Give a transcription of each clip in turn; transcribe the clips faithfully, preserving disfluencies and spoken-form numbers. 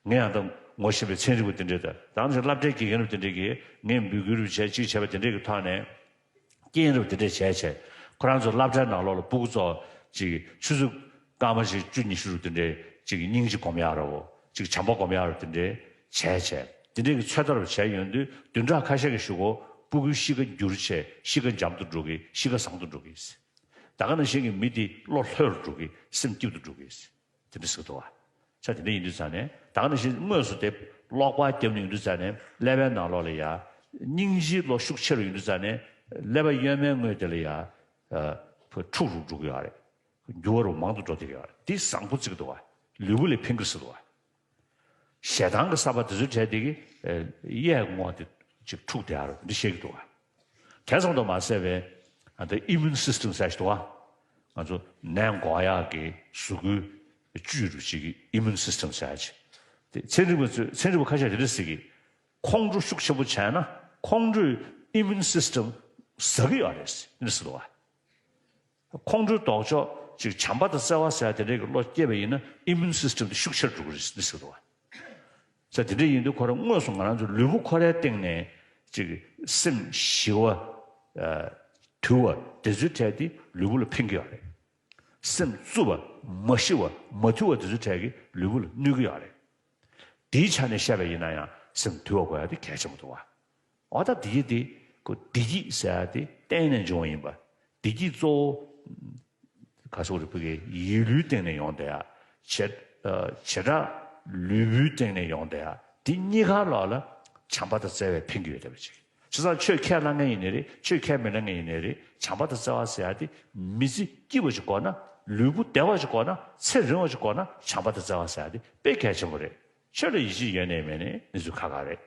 ངས་ཡང་ད་ངོ་ཤེས་པའི་ཚན་རིག་པ་དེ་འདྲས་དང་ད་ནང་བཞིན་སློབ་གྲྭའི་དགེ་རྒན་རབས་དེ་འདྲས་ཀྱིས་ངས་འབོད་སྐུལ་རབས་བྱས་གཅིག་བྱས་པ་དེ་འདྲས་ཀྱི་ཐོག་ནས། རྐྱེན་རབ་དེ་འདྲས་བྱས་བྱས། ཁོ་རང་ཚོ་སློབ་གྲྭའི་ནང་ལོགས་ལ་སྤུ་གུ་ཚོ་ཅིག་ཆུ་ཚོད་སྐར་མ་ཅིག་བཅུ་ཉི་ཤུ་རུ་དེ་འདྲས་ཅིག་སྙིང་རྗེ་སྒོམ་ཡག་ར་བོ་ཅིག་བྱམས་པ་སྒོམ་ཡག་རུ་དེ་འདྲས་བྱས་བྱས། དེ་འདྲས་ཀྱི་ཚོད་ལྟ་རུ་བྱས་ཡོང་དུས་བདུན་ཕྲག་ཁ་ཤས་ཀྱི་གཞུག་གུ་སྤུ་གུའི་གཤིས་ཀ་འགྱུར་བྱས་གཤིས་ཀ་འཇམ་དུ་འགྲོ་གི་གཤིས་ཀ་བཟང་དུ་འགྲོ་གི། ད་ག་ནང་བཞིན་གྱི་མི་དེ་བློ་ལྷོད་རུ་འགྲོ་གི་སེམས་སྐྱིད་དུ་འགྲོ་གི། དེ་འདྲ་ཟེར་གི་འདུག་བ། ས་དེ་འདྲ་ཡིན་དུས་ཙང་ནས་ད་ག་ནང་བཞིན་དངོས་སུ་དེ་ཀློག་པ་བརྒྱབ་ནས་ཡོང་དུས་ཙང་ནས་ཀླད་པའི་ནང་ལོགས་ལ་ཡ། སྙིང་རྗེའི་བློ་ཤུགས་ཆེ་རུ་ཡོང་དུས་ཙང་ནས་ཀླད་པ་གཡོན་མའི་ངོས་དེ་ལ་ཡ། ཨ། འཁྲུག་རུ་འགྲོ་གི་ཡོད་རེད། འགྱུར་བ་རུ་མང་དུ་འགྲོ་བསྡད་ཀྱི་ཡོད་རེད། དེ་བཟང་པོ་བརྩི་གི་འདུག་བ། ལུས་པོ་ལ་ཕན་གི་ཟེར་འདུག་བ། ཞེ་སྡང་གི་ས་པ་དེ་ཚོའི་གྲས་དེ་གི་ཨ། གཡས་ངོ་དེ་ཅིག་འཁྲུག་བསྡད་ཡོད་རེད་འདི་བཤད་ཀྱི་འདུག་བ། དེ་ཙམ་དུ་མ་ཟད་པའི་ཨ། ད་ཨི་མུན་སིས་ཊམ་ཟེར་ཞིག་འདུག་བ། ང་ཚོ་ནད་འགོག་ཡག་གི་གཟུགས་པོའི་བཅུད་རུ་ཅིག་གི་ཨི་མུན་སིས་ཊམ་ཟེར་ཅིག་དེ་ཚན་རིག་པ་ཚོས་ཚན་རིག་པ་ཁ་ཤས་དེ་འདྲ་ཟེར་གི། ཁོང་ཁྲོ་ཤུགས་ཆེན་པོ་བྱས་ན་ཁོང་ཁྲོས་ཨི་མུན་སིས་ཊམ་ཟ་གི་ཡོད་རེད་འདི་འདྲ་ཟེར་འདུག་བ། ཁོང་ཁྲོའི་ལྡོག་ཕྱོགས་ཅིག་བྱམས་པ་དང་བརྩེ་བ་ཟེར་ཡ་དེ་འདྲའི་གི་བློ་སྐྱེས་པ་ཡིན་ན་ཨི་མུན་སིས་ཊམ་དེ་ཤུགས་ཆེར་འགྲོ་གི་རེད་འདི་ཟེར་འདུག་བ། ས་དེ་འདྲ་ཡིན་དུས་ཁོ་རང་དངོས་སུ་ང་རང་ཚོའི་ལུས་པོ་ཁོ་རའི་སྟེང་ནས་ཅིག་སེམས་ཞི་བ། ཨ། དུལ་བ་དེ་ཚོའི་གྲས་དེ་ལུས་པོ་ལ་ཕན་གྱི་ཡོད་རེད། སེམས་རྩུབ་པ་མ་ཞི་བ་མ་དུལ་བ་དེ་ཚོའི་གྲས་ཀྱིས་ལུས་པོ་ལ་གནོད་ཀྱི་ཡོད་རེད། དེའི་ཆ་ནས་བཤད་པ་ཡིན་ན་ཡང་སེམས་དུལ་བ་དགོས་ཡ་དེ་གལ་ཆེན་པོ་འདུག་བ། འོ་ད་བདེ་སྐྱིད་དེ་ཁོ་བདེ་སྐྱིད་ཟེར་ཡ་དེ་གཏན་ནས་འབྱུང་བ་ཡིན་པ། བདེ་སྐྱིད་གཙོ་བོ་ག་ཟེར་དགོས་རེད། ཕ་གིའི་ཡིད་ལུས་སྟེང་ནས་ཡོང་བསྡད་ཡ། བྱེ་ཨ། བྱེ་བྲག་ལུས་པོའི་སྟེང་ནས་ཡོང་བསྡད་ཡ། དེ་གཉིས་ཀ་ལོགས་ལ་བྱམས་པ་དང་བརྩེ་བས་ཕན་གྱི་ཡོད་བསྡད་པ་ཅིག་བྱས་ཙང་ཆོས་ཁས་བླངས་མཁན་ཡིན་ནའི་རེད། ཆོས་ཁས་མི་བླངས་མཁན་ཡིན་ནའི་རེད། བྱམས་པ་དང་བརྩེ་བ་ཟེར་ཡ་དེ་མི་ཚེ་སྐྱིད་པ་ཞིག་དགོས་ན། ལུས་པོ་བདེ་བ་ཞིག་དགོས་ན། ཚེ་རིང་བ་ཞིག་དགོས་ན་བྱམས་པ་དང་བརྩེ་བ་ཟེར་ཡ་དེ་དཔེ་གལ་ཆེན་པོ་རེད། ཆོས་ལ་ཡིད་ཆེས་ཡོད་ནའི་མེད་ནའི་གནས་ཚུལ་ཁག་ཁག་རེད།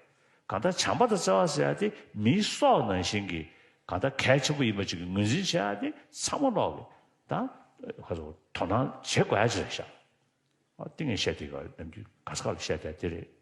གང་ལྟར་བྱམས་པ་དང་བརྩེ་བ་ཟེར་ཡ་དེ་མིའི་སྲོག་ནང་བཞིན་གྱི་གང་ལྟར་གལ་ཆེན་པོ་ཡིན་པ་ཅིག་གི་ངོས་འཛིན་བྱེད་ཡ་དེ་ཚང་མ་ལོག་གི་ད་ཁ་སོ་དོ་སྣང་བྱེད་དགོས་ཡ་ཅིག་རེད་ཤག་ཨ། ཏིང་ངེ་བཤད་དེ་ག་ནམ་རྒྱུན་ག་ས་ག་ལ་བཤད་དེ་དེ་རེད།